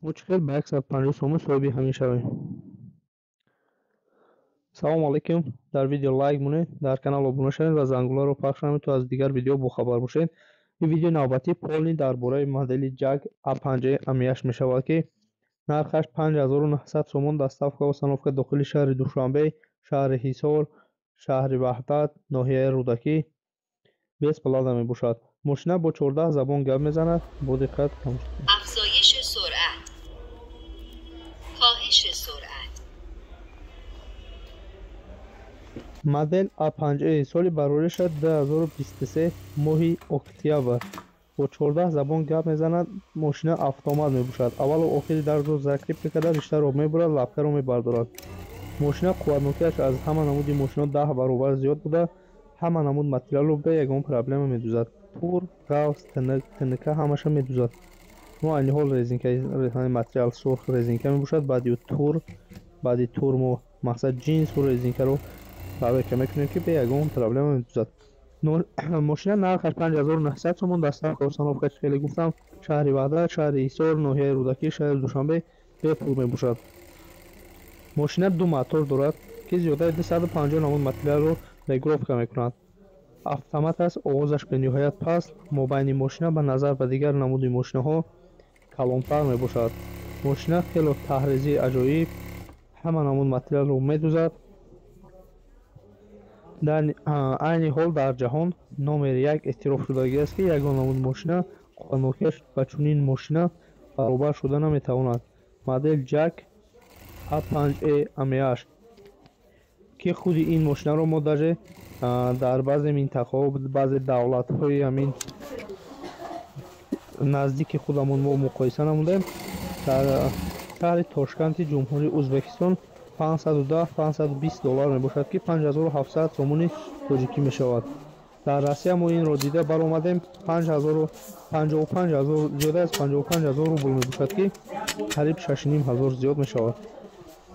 Мо чӣ хел ба 150 сомон соҳиби ҳамин шавем? Салому алайкум. Дар видео лайк монед, дар канал обуна шавед ва зангуларо пахш намоед, то аз дигар видео бохабар бошед. Ин видеои навбатӣ полный дар бораи модели JAC A5 M8 мешавад, ки нархаш 5900 сомон, доставка ва установка дохили шаҳри Душанбе, шаҳри Ҳисор, шаҳри Ваҳдат, ноҳияи Рӯдакӣ бесплатно мебошад. Мошина бо 14 забон гап мезанад. Бо диққат тамошо кунед. Афзоиши суръат, коҳиши суръат. Модел A5E соли барориша 2023 моҳи октябр. Бо 14 забон гап мезанад. Мошина автомат мебошад. Аввалу охири дарзро закрепка карда, риштаро мебурад, лапкаро мебардорад. Мошина қувватнокиаш аз ҳама намуди мошино 10 баробар зиёд буда, ҳама намуд материалро бе ягон проблема медузад. Пур, ғафз, тинак, тиника ҳамаша медузад. Мо айни ҳол резинка, материал сурх резинка мебошад, баъди тур, баъди тур мо мақсад ҷинсу резинкаро проверка мекунем, ки бе ягон проблема медузад. Мошина нархаш 5900 сомон, доставка установка, хеле гуфтам, шаҳри Ваҳдат, шаҳри Ҳисор, ноҳияи Рӯдакӣ, шаҳри Душанбе бепул мебошад. Мошина ду мотор дорад, ки зиёдаи 250 намуд материалро регулировка мекунад. Автомат аст, овозаш бениҳоят паст, мобайни мошина ба назар ба дигар намуди мошинаҳо калонтар мебошад. Мошина хело таҳризии аҷоиб, ҳама намуд материалро медузад. Дар айни ҳол дар ҷаҳон номери як эътирофшудагӣ аст, ки ягон намуд мошина қувватнокиаш ба чунин мошина баробар шуда наметавонад. Модел JAC A5E M8, ки худи ин мошинаро мо даже дар баъзе минтақаҳо, баъзе давлатҳои ҳамин наздики худамон мо муқоиса намудем. Дар шаҳри Тошканти Ҷумҳурии Ӯзбекистон 510-520 доллар мебошад, ки 5700 сомони тоҷикӣ мешавад. Дар Россия мо инро дида баромадем, 55 000, зиёда аз 55 000 рубл мебошад, ки қариб 6500 зиёд мешавад.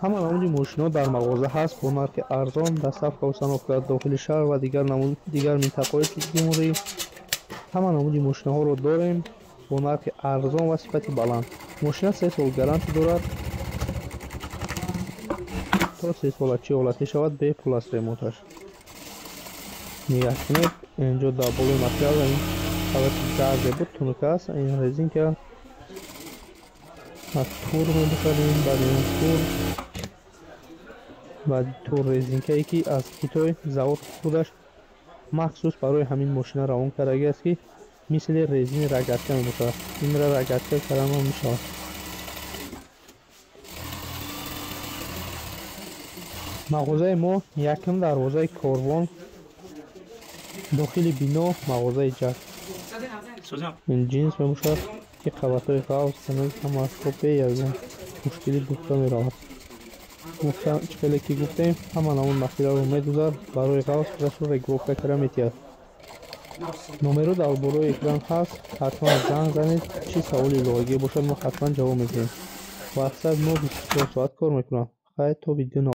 Ҳама намуди мошинаҳо дар мағоза ҳаст бо нархи арзон, доставка установка дохили шаҳр ва дигар намуд, дигар минтақаҳои ҷумҳурӣ. Ҳама намуди мошинаҳоро дорем бо нархи арзон ва сифати баланд. Мошина 3 сол гарантӣ дорад. То 3 сола чӣ ҳолате шавад, бепул аст ремонташ. Нигаҳ кунед, инҷо дар болои материал ин ҳолати гарде буд, тунук аст, ин резинка аз тур мебошад, ин баъди ин тур, баъди тур резинкае, ки аз Хитой завод худаш махсус барои ҳамин мошина равон кардагӣ аст, ки мисли резини рогатка мебошад. Инра рогатка кардан ҳам мешавад. Мағозаи мо якум дарвозаи Корвон, дохили бино мағозаи ҷак. Ин ҷинс мебошад, ки қабатҳои ғафз, тинак ҳамаашро бе ягон мушкилӣ духта меравад. Гуфта чӣ хеле ки гуфтем, ҳама намуд материалро медузад, барои ғафз худашро регулировка карда метиҳад. Номеро дар болои экран ҳаст, ҳатман занг занед, чӣ саволи иловагӣ бошад, мо ҳатман ҷавоб медиҳем. WhatsApp мо 24 соат кор мекунад. Хайр, то видео.